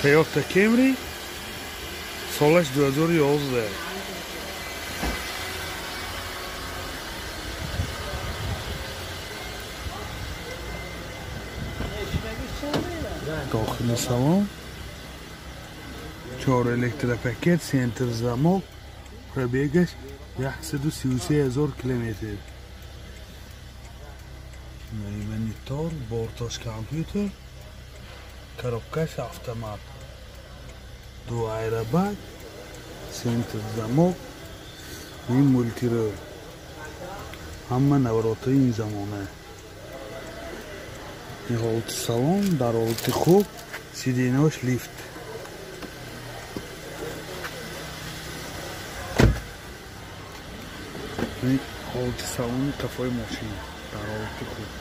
Toyota Camry солаш 2011. Дохили салон 4 электропакет, центр замок, пробегаш 133 000 километр. Монитор, борташ компьютер, коробкаш автомат, ду аэробак, центр замок и мультируль. Ҳама наворотҳои ин замона. Ин ҳолати салон дар ҳолати хуб, сиденьяш лифт. Ин ҳолати салони қафои мошин дар ҳолати хуб.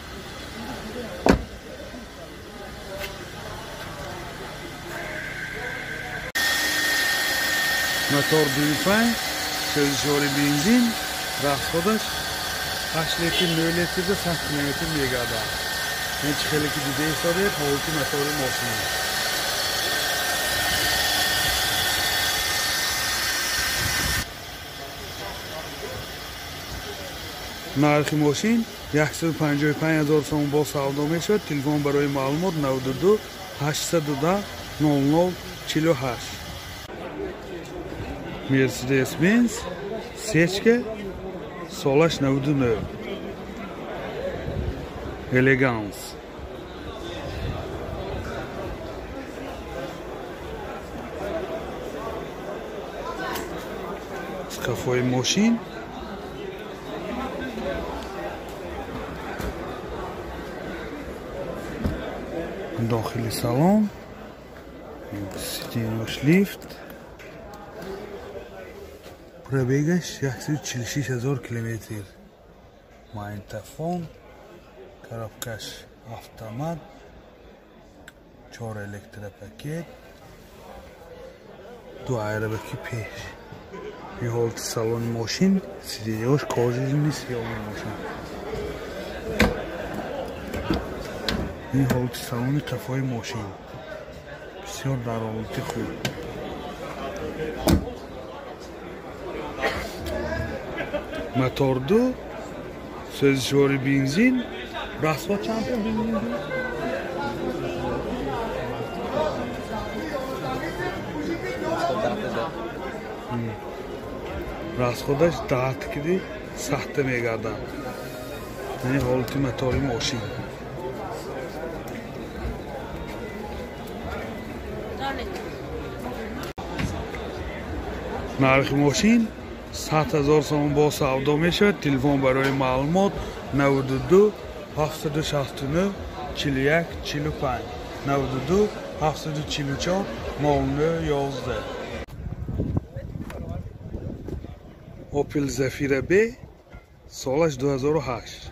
Мотор 2.5, сӯзишвори бензин, расходаш 8 литр 9 литрда 100 километр мегардад. Ин чӣ хеле ки дида истодед, ҳолати мотори мошин. Нархи мошин 155 000 сомон бо савдо мешавад. Телефон барои маълумот 92 810 00 48. Mercedes-Benz сечка солаш 99. Элеганс. Қафои мошин дохили салон, сиденьяш лифт, пробегаш 146 000 километр. Магнитофон, коробкаш автомат, 4 электропакет, ду аэробаки пеш. Ин ҳолати салони мошин, сиденьяш кожаи сиёҳи мошин. Ин ҳолати салони қафои мошин бисёр дар ҳолати хуб. Мотор 2, сӯзишвори бензин, расход чанд та бензин? Расходаш 10 киди сахта мегардад. Ин ҳолати мотори мошин. Нархи мошин 100 000 сомон бо савдо мешавад. Телефон барои маълумот 92 769 41 45, 92 744 09 11. Opel Zafira B солаш 2008.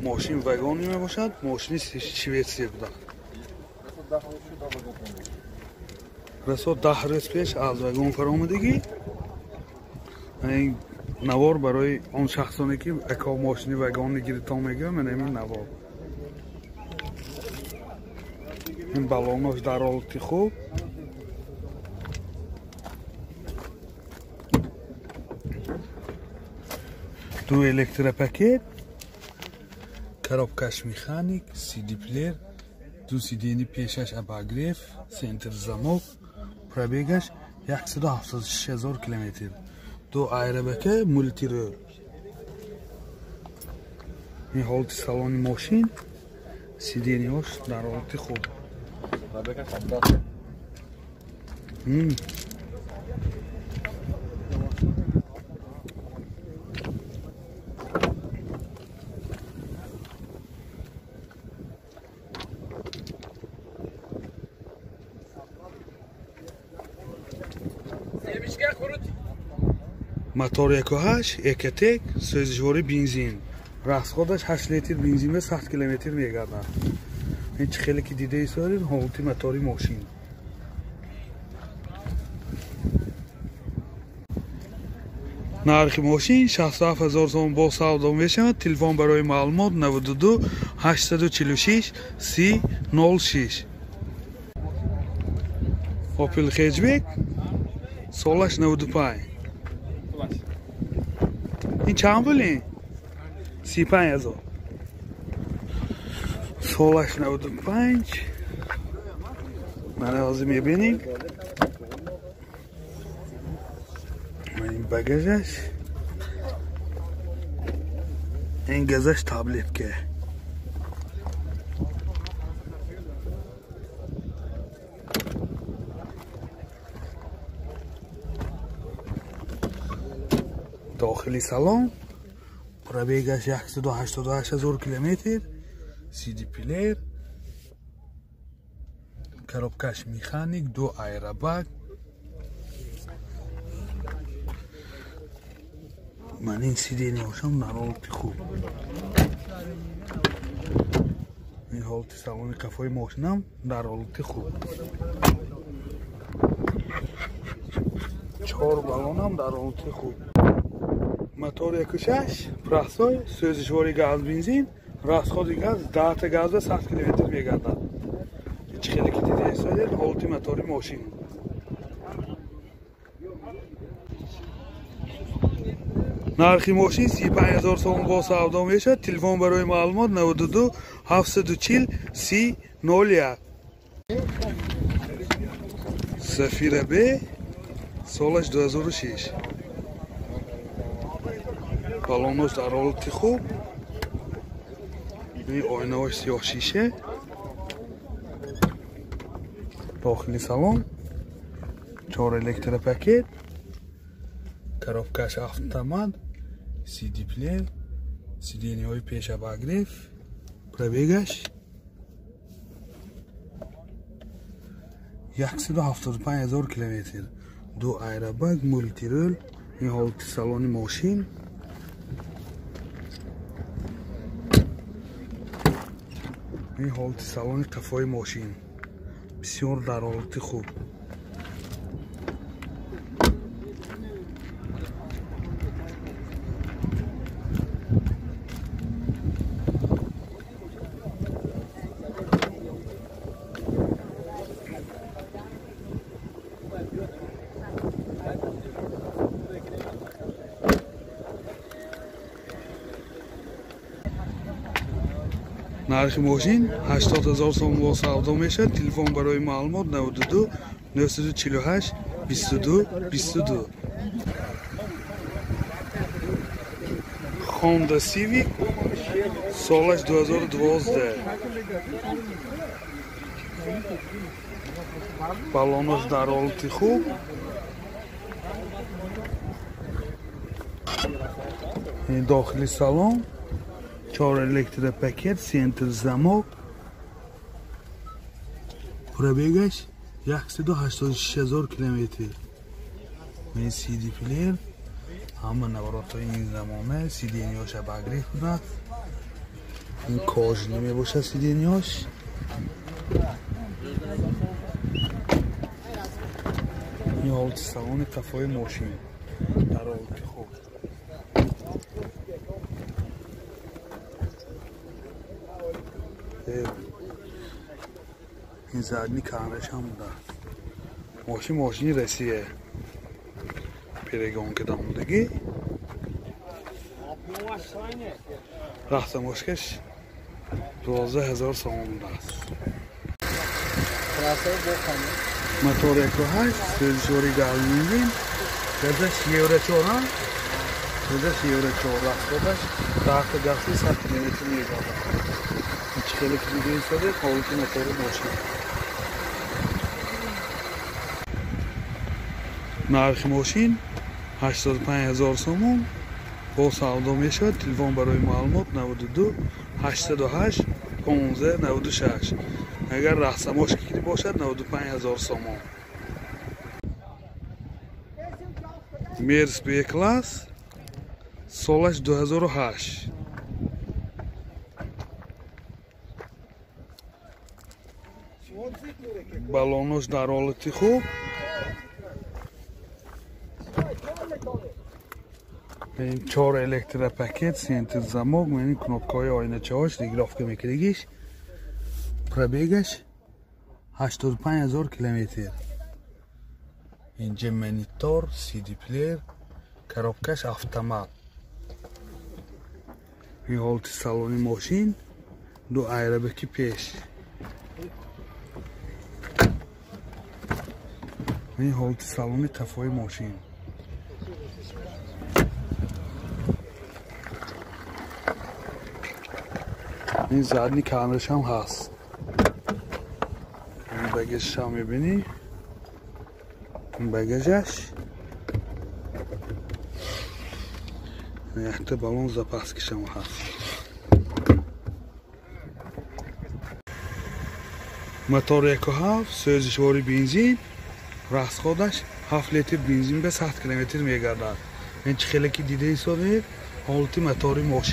Мошин вагони мебошад, мошини Шветсия буда. Расо 10 рӯз пеш аз вагон фаромадагӣ. Ин навор барои он шахсоне ки ака мошини вагони гиритон мегӯям, ман ин навор. Ин балонош дар ҳолати хуб. Ду электропакет, коробкаш механик, CD плеер, ду сидени пешаш обогрев, центр замок, пробегаш 176 000 километр. Ду аэробака, мультируль. Ин ҳолати салони мошин, сиденьяш дар ҳолати хуб. Мотор 1.8, Экотек, сӯзишвори бензин. Расходаш 8 литр бензин ба 100 километр мегардад. Ин чӣ хеле ки дида истодед, ҳолати мотори мошин. Нархи мошин 67 ҳазор сомон бо савдо мешавад. Телефон барои маълумот 92 846 30 06. Opel Hatchback солаш 95. Ин чанд пул ин? 35 ҳазор. Солаш 95. Мана ҳозир мебинем. Ин багажаш. Ин газаш таблетка. Дохили салон пробегаш 188 ҳазор километр, CD плеер, коробкаш механик, ду аэробак. Ман ин сиденияшам дар ҳолати хуб. Ин ҳолати салони қафои мошинам дар ҳолати хуб. 4 балонам дар ҳолати хуб. Мотор 1.6 простой, сӯзишвори газ бензин, расходи газ 10 газ ба 100 километр мегардад. Чӣ хеле ки дида истодед ҳолати мотори мошин. Нархи мошин 35 ҳазор сомон бо савдо мешавад. Телефон барои маълумот 92 740 30 01. Сафира Б солаш 2006. Балонош дар ҳолати хуб. Ин оинаҳош сиёҳ шиша. Дохили салон 4 электропакет, коробкаш автомат, CD плеер, сиденияҳои пеш обогрев, пробегаш 175 ҳазор километр, ду аэробак, мултирол. Ин ҳолати салони мошин. Ин ҳолати салони қафои мошин бисёр дар ҳолати хуб. Нархи мошин 80 ҳазор сомон бо савдо мешавад. Телефон барои маълумот 92 948 22 22. Honda Civic солаш 2012. Балонош дар ҳолати хуб. Дохили салон 4 электропакет, центр замок. Пробегаш 186 ҳазор километр. Ин CD плеер, ҳама наворотҳои ин замона, сиденияш обогрев буданд. Ин кожаный мебошад сиденияш. Ин ҳолати салони қафои мошин дар ҳолати хуб. Ин задни камераш ҳам будааст. Мошин мошини Россия. Перегонка дамудагӣ. Рахтамошкаш 12 ҳазор сомон будааст. Мотор 1.8, сӯзишвори газ бензин, газаш евро 4, газаш евро 4, расходаш 10 гази 100 километр мегардад. Чӣ хеле ки дида истодед ҳолати мотори мошин. Нархи мошин 85 ҳазор сомон бо савдо мешавад. Телефон барои маълумот 92 808 15 96. Агар раҳсамош ки бошад 95 ҳазор сомон. Мерс Б класс солаш 2008. Балонош дар ҳолати хуб. Чор электропакет, центр замок, ин кнопкаҳои оиначаҳош регулировка мекардагиш. Пробегаш 85 000 километр. Инҷа монитор, CD плеер, коробкаш автомат. Ин ҳолати салони мошин, ду айрабаки пеш. Ин ҳолати салони тафои мошин. Ин задни камераш ҳам ҳаст. Ин багажаш ҳам мебинӣ. Ин багажаш. Якта баллон запаскиш ҳам ҳаст. Мотор 1.7, сӯзишвори бензин, расходаш 7 литр бензин ба 100 километр мегардад. Ин чӣ хеле ки дида ҳисобед, ҳолати мотори мошин.